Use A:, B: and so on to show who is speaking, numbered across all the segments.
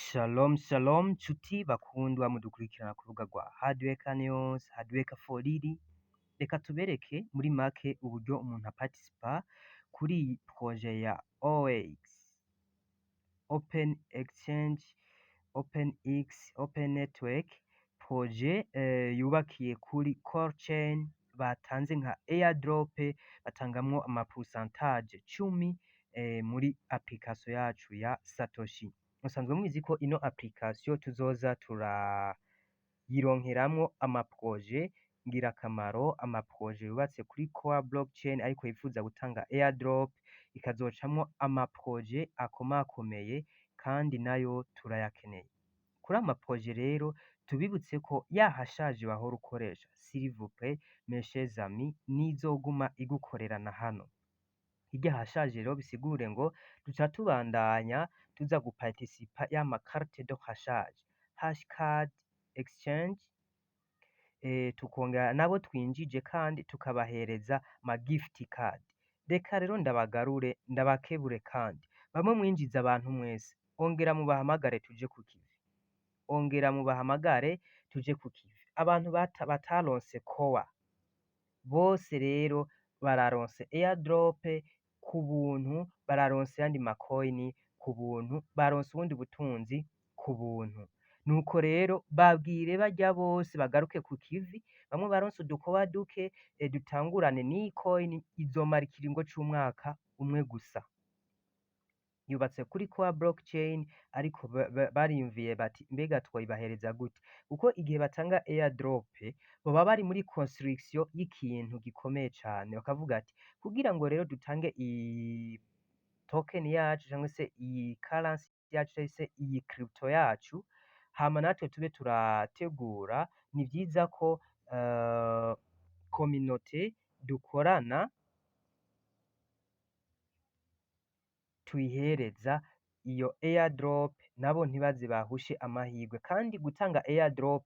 A: Shalom shalom nshuti bakundwa mudukurikirana ku rubuga rwa Hardworker News, Hardworker for Real. Reka tubereke muri make uburyo umuntu aparticipa kuri iyi projet ya OX, Open Exchange, Open X, Open Network, projet yubakiye kuri Core Chain batanze nka airdrop, batangamwo ama pourcentage 10 muri application yacu ya Satoshi. Musanzwe mubizi ko ino application tuzoza turayironkeramwo ama projet ngirakamaro, ama projet yubatse kuri Core Blockchain ariko yifuza gutanga airdrop, ikazocamwo ama projet akomakomeye kandi nayo turayakeneye. Kuri ama projet rero, tubibutse ko yahashaje wahora ukoresha, s'il vous plaît, mes chers amis, nizoguma igukorerana hano. Hirya hashaje rero bisigure ngo duca tubandanya tuza guparticipa ya ma carte de recharge, hashcard exchange, tukongera nabo twinjije kandi tukabahereza ma gift card. Reka rero ndabagarure, ndabakebure kandi bamwe mwinjiza abantu mwese, ongera mubahamagare tuje ku kivi, ongera mubahamagare tuje ku kivi. Abantu bataronse Core bose rero bararonse airdrop ku buntu, bararonse yandi ma coin ku buntu, baronse ubundi butunzi ku buntu. Nuko rero babwire barya bose bagaruke ku kivi, bamwe baronse udukoba duke, dutangurane n'iyi coin izomara ikiringo c'umwaka umwe gusa. Yubatse kuri Core Blockchain, ariko bariyumviye bati: "Mbega twoyibahereza gute?" Kuko igihe batanga airdrop baba bari muri construction y'ikintu gikomeye cane, bakavuga ati: "Kugira ngo rero dutange iyi token yacu cyangwa se iyi currency yacu cyangwa se iyi crypto yacu, hama natwe tube turategura, ni vyiza ko communauté dukorana tuyihereza iyo airdrop, nabo ntibaze bahushe amahirwe." Kandi gutanga airdrop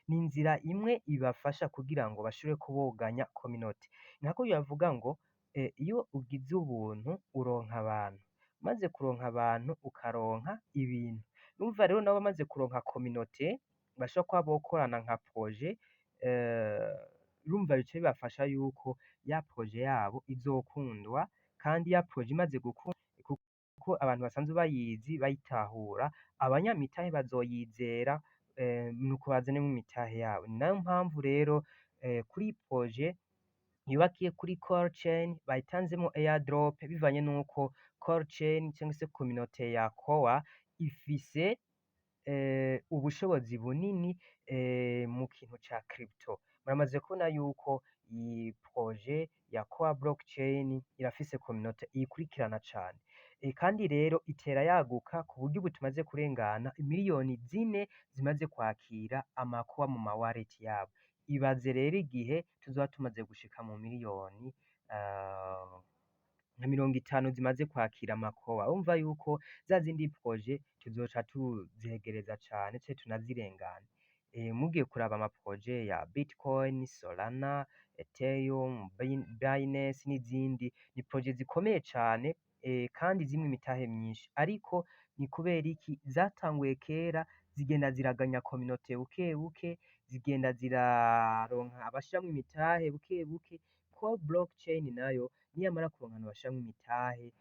A: ni inzira imwe ibafasha kugira ngo bashobore kuboganya communauté. Nako bavuga ngo iyo ugize ubuntu uronka abantu, maze kuronka abantu ukaronka ibintu. Urumva rero nabo bamaze kuronka communauté bashobora kuba bokorana nka projet, urumva bica bibafasha yuko ya projet yabo izokundwa. Kandi ya projet imaze gukundwa, kuko abantu basanzwe bayizi, bayitahura, abanyamitahe bazoyizera, nuko bazanemo imitahe yabo. Ni nayo mpamvu rero kuri projet yubakiye kuri Core Chain bayitanzemo airdrop, bivanye nuko Core Chain cyangwa se communauté ya Core ifise ubushobozi bunini mu kintu ca crypto. Muramaze kubona yuko iyi projet ya Core Blockchain irafise communauté iyikurikirana cane, kandi rero itera yaguka ku buryo ubu tumaze kurengana 4 miliyoni zimaze kwakira ama Core mu ma wallet yabo. Ibaze rero igihe tuzoba tumaze gushika mu miliyoni nka 50 zimaze kwakira ama Core, urumva yuko za zindi projet tuzoca tuzegereza cane ce tunazirengana. Mugiye kuraba ama projet ya Bitcoin, Solana, Ethereum, Binance n'izindi, ni projet zikomeye cane kandi zimwe imitahe myinshi, ariko ni kubera iki zatanguye kera, zigenda ziraganya communauté buke buke, zigenda ziraronka abashiramwo imitahe buke buke. Core Blockchain nayo niyamara kuronka abantu bashiramwo imitahe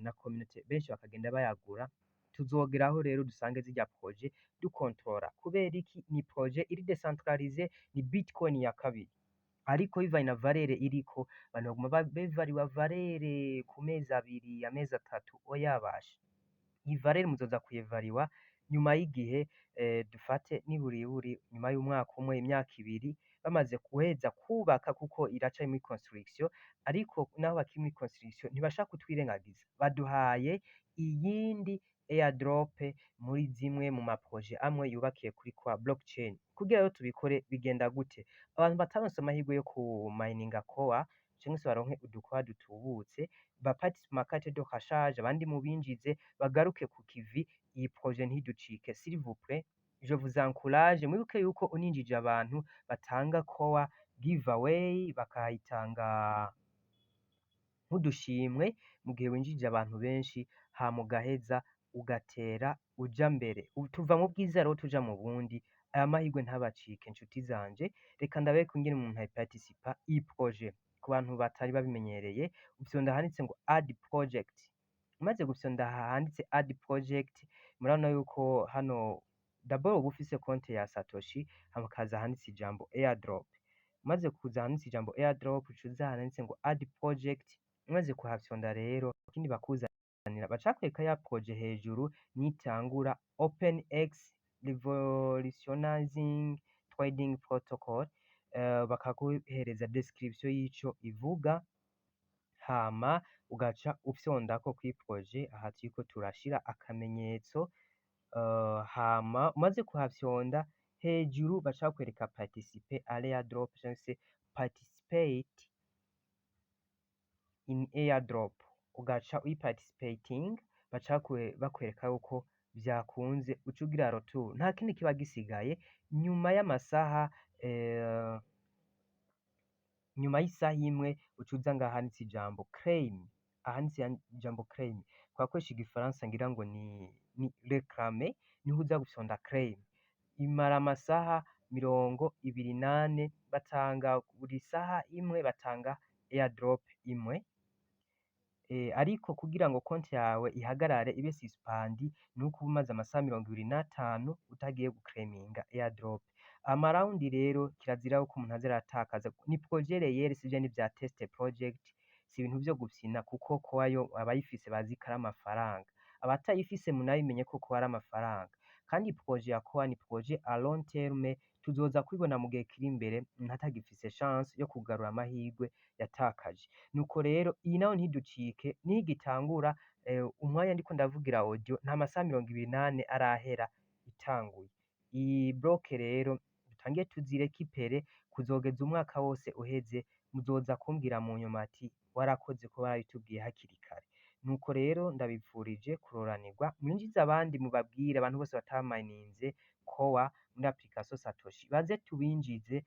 A: na communauté benshi bakagenda bayagura, tuzogeraho rero dusange zirya projet dukontorora. Kubera iki? Ni projet iri décentralisée, ni Bitcoin ya kabiri, ariko bivanye na valeur iriko, abantu baguma bevariwa valeur ku mezi 2, amezi 3. Oya basha, iyi valeur muzoza kuyevariwa nyuma y'igihe, dufate niburiburi nyuma y'umwaka umwe, imyaka 2, bamaze guheza kubaka, kuko iracari muri construction. Ariko naho bakiri muri construction ntibashaka kutwirengagiza, baduhaye iyindi airdrop muri zimwe mu ma projet amwe yubakiye kuri Core Blockchain. Kugira rero tubikore bigenda gute? Abantu bataronse amahirwe yo ku mininga Core canke se baronke udukowa dutubutse, ba participe ma carte de recharge, abandi mubinjize bagaruke ku kivi, iyi projet ntiducike. S'il vous plaît, je vous encourage. Mwibuke yuko uninjije abantu batanga Core giveaway, bakayitanga nk'udushimwe mu gihe winjije abantu benshi, hama ugaheza. Ugatera uja mbere. Tuva mu bwiza rero tuja mu bundi. Aya mahirwe ntabacike, nshuti zanje. Reka ndabereke ingene umuntu ayiparticipa iyi projet. Ku bantu batari babimenyereye, ufyonda ahanditse ngo "add project". Umaze gufyonda aha handitse "add project", murabona yuko hano d'abord uba ufise konte ya Satoshi, hakaza ahanditse ijambo "airdrop". Umaze kuza ahanditse ijambo "airdrop", uca uza ahanditse ngo "add project". Umaze kuhafyonda rero, ikindi bakuzanira, baca bakwereka ya projet hejuru nitangura, OpenX Revolutionizing Trading Protocol, bakaguhereza description y'ico ivuga, hama ugaca ufyondako kuri projet aha turiko turashira akamenyetso. Hama umaze kuhafyonda, hejuru baca bakwereka "participer à l'airdrop" canke se "participate in airdrop", ugaca uyiparticipating, baca bakwereka yuko vyakunze, uca ugira retour, nta kindi kiba gisigaye. Nyuma y'amasaha, nyuma y'isaha imwe, uca uza ngaha handitse ijambo "claim". Ahanditse ijambo "claim", twakoresha igifaransa ngira ngo ni "réclamer", niho uza gufyonda "claim". Imara amasaha 24. Batanga buri saha imwe, batanga airdrop imwe. Ariko kugira ngo konti yawe ihagarare, ibe suspend, nuko uba umaze amasaha 25 utagiye guclaiminga airdrop. Ama round rero kirazira yuko umuntu aza aratakaza. Ni projet réel, sivyo ni vya test project, si ibintu vyo gufyina, kuko Core yo abayifise bazi ko ari amafaranga. Abatayifise munabimenye ko Core ari amafaranga, kandi projet ya Core ni projet à long terme. Tuzoza kubibona mu gihe kiri imbere, umuntu atagifise chance yo kugarura amahirwe yatakaje. Nuko rero iyi nayo ntiducike, nigitangura, umwanya ndiko ndavugira audio, nta masaha 24 arahera itanguye. Iyi block rero dutangiye tuzirekipere kuzogeza umwaka wose uheze. Muzoza kumbwira mu nyuma ati "Warakoze ko barabitubwiye hakiri kare." Nuko rero ndabipfurije kuroranirwa, mwinjize abandi, mubabwire abantu bose batamayininze Core muri application Satoshi baze tubinjize.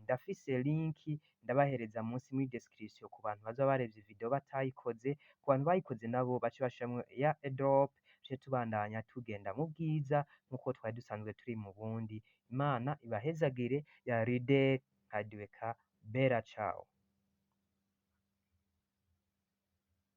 A: Ndafise link, ndabahereza munsi muri description ku bantu bazoba baravye video batayikoze. Ku bantu bayikoze nabo bace bashiramwo ya airdrop, tuce tubandanya tugenda mu bwiza nkuko twari dusanzwe turi mu bundi. Imana ibahezagire. Ya Leader Hardworker. Bella ciao.